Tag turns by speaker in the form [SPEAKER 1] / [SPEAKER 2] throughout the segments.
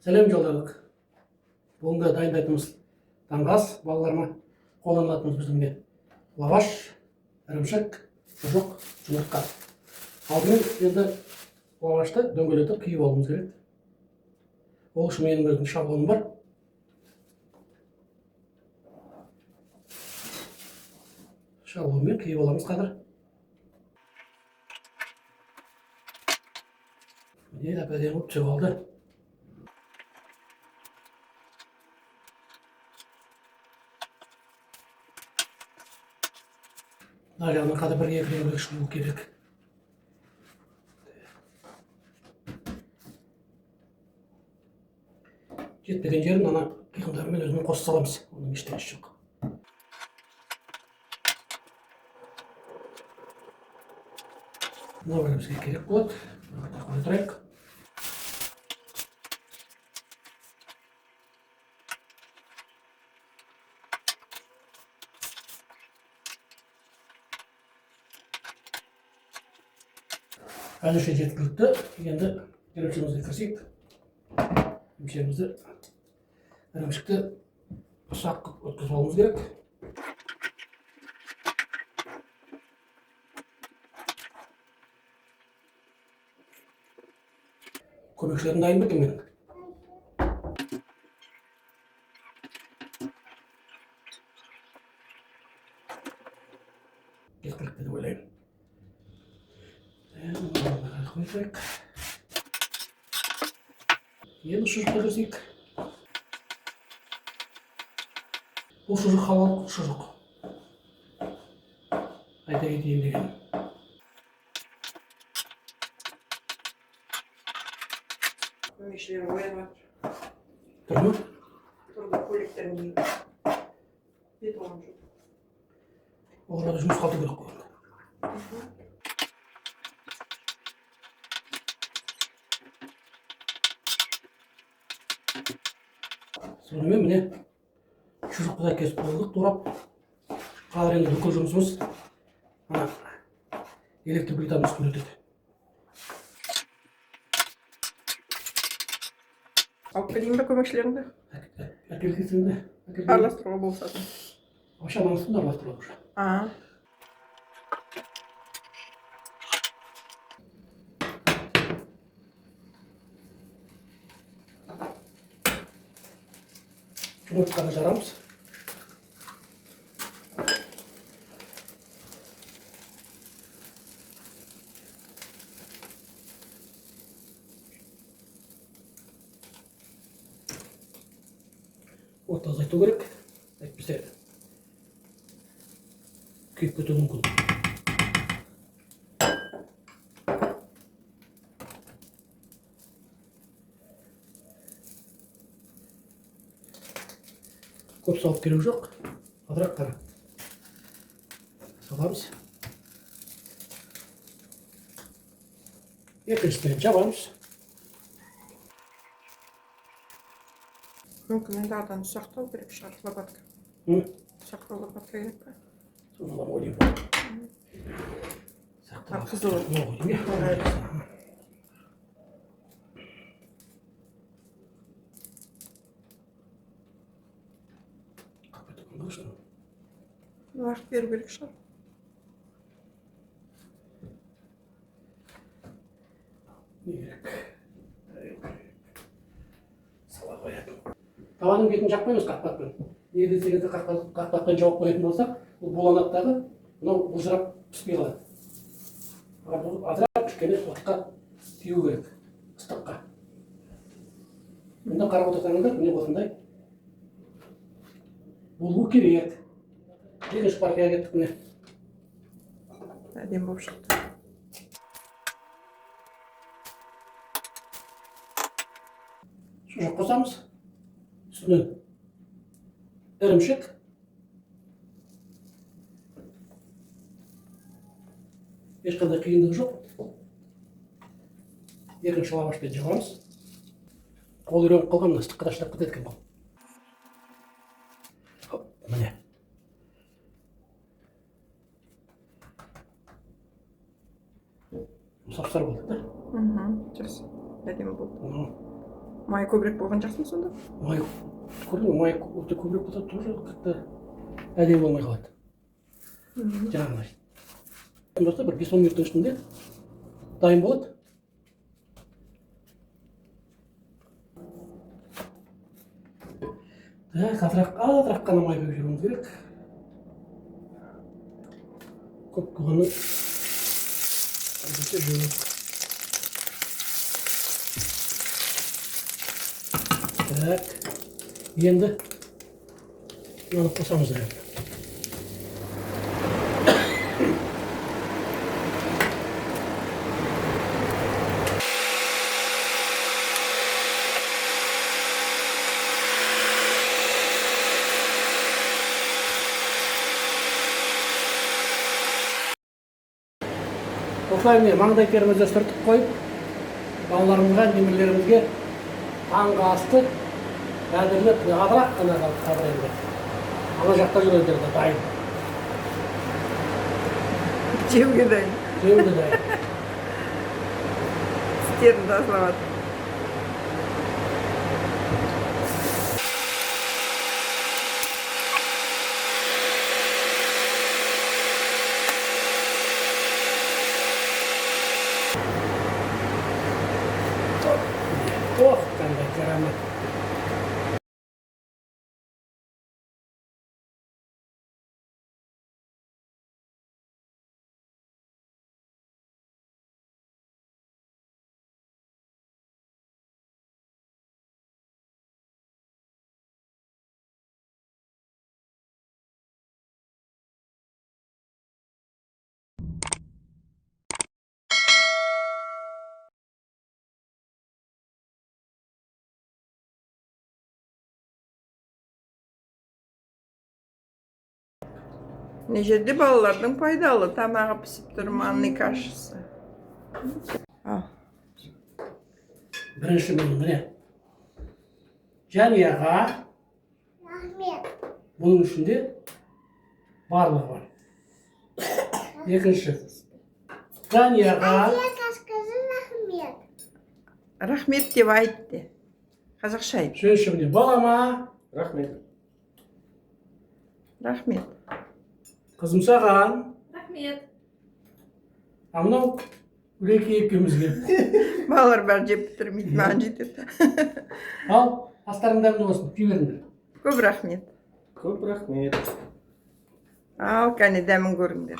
[SPEAKER 1] Сәлем жолдадық. Бүгінгі дайындайтынымыз таңғы ас, балаларыма қолданылатынымыз біздің не? Лаваш, ірімшік, шұжық, жұмыртқа. Алдымен енді лавашты дөңгелетіп қиып алуымыз керек. Ол үшін менің өзімнің шаблоным бар. Шаблонмен қиып аламыз қазір. Міне, әп-әдемі болып түсіп алды. Мына жағынан қазір бір екі дөңгелек шығу керек. Жетпеген жерін ана қиындармен өзімен қоса саламыз. Оның ештеңесі жоқ. Мына бір бізге керек болады. Мына қоя тұрайық. Әзірше жеткілікті. Енді ірімшігімізге кірісейік. Ірімшігімізді, ірімшікті ұсақ қылып өткізіп алуымыз керек. Көмекшілерім дайын ба екен менің? Жеткілікті деп ойлаймын. Қойсақ. Енді шұжыққа кірісейік. Бұл шұжық халал шұжық. Айта кетейін деген.
[SPEAKER 2] Көмекшілер оянып жатыр.
[SPEAKER 1] Тұр ма?
[SPEAKER 2] Тұрды, көйлектерін киіп. Бет оған жоқ.
[SPEAKER 1] Оларға да жұмыс қалдыру керек қой енді. Сонымен міне шұжықты да кесіп қойдық, турап. Қазір енді бүкіл жұмысымыз ана электр плитаның үстінде өтеді.
[SPEAKER 2] Алып келейін бе көмекшілеріңді?
[SPEAKER 1] Әкел кетсең де, әкел.
[SPEAKER 2] Араластыруға болса.
[SPEAKER 1] Вообще ананың үстінде араластырылады уже. Жұмыртқаны жарамыз. Отты азайту керек, әйтпесе күйіп кетуі мүмкін. Көп салып керек жоқ, азырақ қана саламыз. Екіншісінен жабамыз.
[SPEAKER 2] Мүмкін енді адан ұсақтау керек шығар, лопатка. Ұсақтау лопатка керек пе?
[SPEAKER 1] Соны аламын ғой деймін. Сақтау.
[SPEAKER 2] Қызыл.
[SPEAKER 1] Мынау ғой деймін, иә?
[SPEAKER 2] Уақыт беру керек шығар.
[SPEAKER 1] Не керек? Сала қоятын. Табаның бетін жақпаймыз қақпақпен. Неге десеңіз, қақпақпен жауып қоятын болсақ, бұл буланады дағы, мынау былжырап піспей қалады. Ал бұл азырақ кішкене отқа тию керек, ыстыққа. Мұнда қарап отырсаңыздар, міне осындай болу керек. Екінші партияға кеттік міне.
[SPEAKER 2] Әдемі болып шықты.
[SPEAKER 1] Шұжық қосамыз. Үстінен ірімшік. Ешқандай қиындығы жоқ. Екінші лавашпен жабамыз. Қол үйреніп қалған, мына ыстыққа да шыдап кетеді екен бұл. Хоп, міне. Сап-сары болды да?
[SPEAKER 2] Жақсы. Әдемі болды. Май көбірек болған жақсы ма сонда?
[SPEAKER 1] Май, көрдің бе, май өте көбірек болса, тоже как-то әдемі болмай қалады. Жаңағыдай болса, бір 5-10 минуттың ішінде дайын болады. Так, азырақ, азырақ қана май құйып жіберуіміз керек. Көп болғанның қажеті жоқ. Так, енді мынаны қосамыз енді. Осылай, міне, маңдай терімізді сүртіп қойып, балаларымызға, немерелерімізге таңғы асты әзірлеп, міне, азырақ қана қалды қазір. Енді ана жақта жүр, өздері де дайын.
[SPEAKER 2] Жеуге дайын.
[SPEAKER 1] Жеуге дайын.
[SPEAKER 2] Тістерін тазалап жатыр.
[SPEAKER 1] Ох, қандай керемет!
[SPEAKER 2] Мына жерде балалардың пайдалы тамағы пісіп тұр, манный кашасы. Ал.
[SPEAKER 1] Бірінші мен, міне, Жанияға.
[SPEAKER 3] Рахмет.
[SPEAKER 1] Бұның ішінде барлығы бар. Екінші Данияға.
[SPEAKER 3] Әже, скажи рахмет.
[SPEAKER 2] Рахмет деп айт де. Қазақша айт.
[SPEAKER 1] Үшінші, міне, балама.
[SPEAKER 4] Рахмет.
[SPEAKER 2] Рахмет.
[SPEAKER 1] Қызым, саған.
[SPEAKER 5] Рахмет.
[SPEAKER 1] А мынау Үлеке екеумізге.
[SPEAKER 2] Балалар бәрі жеп бітірмейді, маған жетеді.
[SPEAKER 1] Ал, астарың дәмді болсын, жей беріңдер.
[SPEAKER 2] Көп рахмет.
[SPEAKER 4] Көп рахмет.
[SPEAKER 2] Ал, кәне, дәмін көріңдер.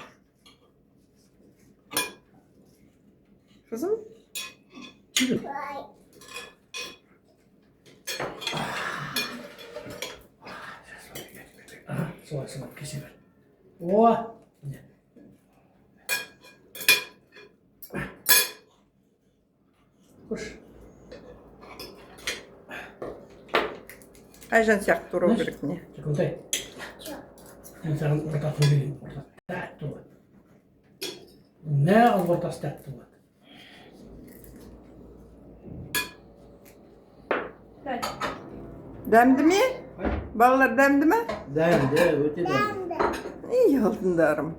[SPEAKER 2] Қызым.
[SPEAKER 1] Жей бер.
[SPEAKER 3] Ой.
[SPEAKER 1] Аха, солай, солай кесе бер. О, міне. Көрші.
[SPEAKER 2] Айжан сияқты турау керек не.
[SPEAKER 1] Жакунтай. Мен саған ортасын берейін. Ортасы тәтті болады. Нағыз ортасы тәтті болады.
[SPEAKER 5] Дай.
[SPEAKER 2] Дәмді ме? Балалар, дәмді ме?
[SPEAKER 4] Дәмді, өте дәмді.
[SPEAKER 3] Дәмді.
[SPEAKER 2] Ей, алтындарым.